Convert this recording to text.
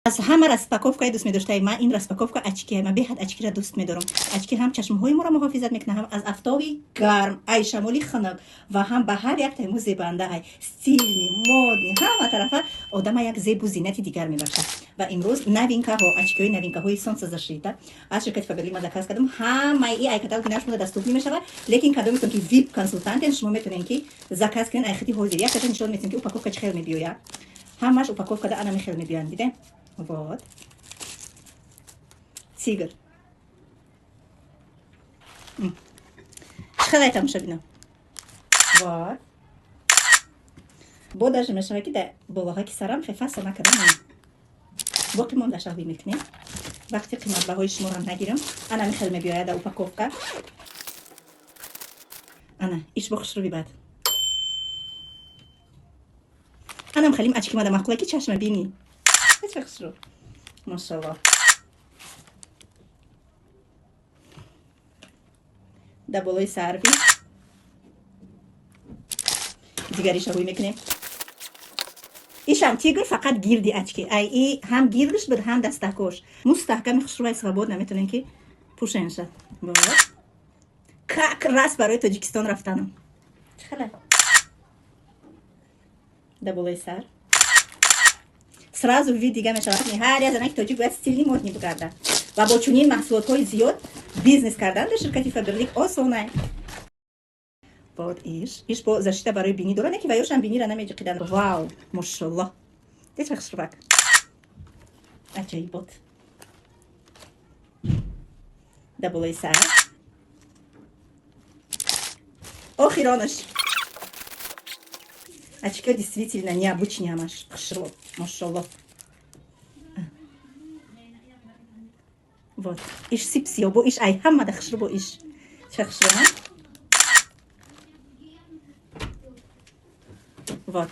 Аз ҳама распаковкае дӯст медоштаи ман ин распаковка очки. Ман беҳад очкиро дӯст медорам. Очки ҳам чашмҳои моро муҳофизат мекунад, ҳам аз афтоби гарм, ай шамоли хунук ва ҳам ба ҳар як тайму зебанда, ай стильный, модный, ҳама тарафа одама як зебу зинати дигар мебахшад. Ва имрӯз новинкаҳо, очкиҳои новинкаҳои солнцезащита аз ширкати Фаберлик ман заказ кардам. Ҳамаи и ай каталоги нав шумо доступный мешавад, лекин кадометон ки вип консультантен, шумо метавонед, ки заказ кунед ай хити ҳозир. Якташа нишон метиҳем, ки упаковка чӣ хел мебиёяд. Ҳамаш упаковкада ана мехел мебиёянд, дидем? Вот. Тигр. Чӣ тамошобино? Вот. Бо даже мешава, ки да болоҳа ки сарам хефаса накардам. Боқӣ монда шаҳвӣ мекунем. Вақти қиматбаҳои шуморо нагирам. Ана михел мебиёяд да упаковка. Ана, иш бо хушрӯ бад. Анам халим очки мада маъқула, ки чашма бини. Чӣ хушрӯ. Машалло. Да болои сарви. Дигариша рӯй мекунем. Ишам тигр, фақат гирди очки. Ай и ҳам гирдиш буд, ҳам дастакош. Мустаҳками хушрӯвай, свободно метавонем, ки пӯшенша. Вот. Как раз барои Тоҷикистон рафтанам. Чӣ хела? Да болои сар. Сразу вид дига мешавад. Ҳар як занаки тоҷик бояд стильный, модный бигардад. Ва бо чунин маҳсулотҳои зиёд бизнес кардан дар ширкати Фаберлик осона. Вот иш. Иш бо защита барои бинӣ дорад, не ки ваёшам бинира намеҷиқидан. Вау, мошалло. Деча хушрӯбак. Аҷоибот. Да болои сар. Охиронаш. Очки действительно необычные ҳамаш. Хушрӯ, мошалло. Вот. Иш сипсиё бо иш ай ҳамада хушрӯ бо иш. Ча хушрӯ, ҳа? Вот.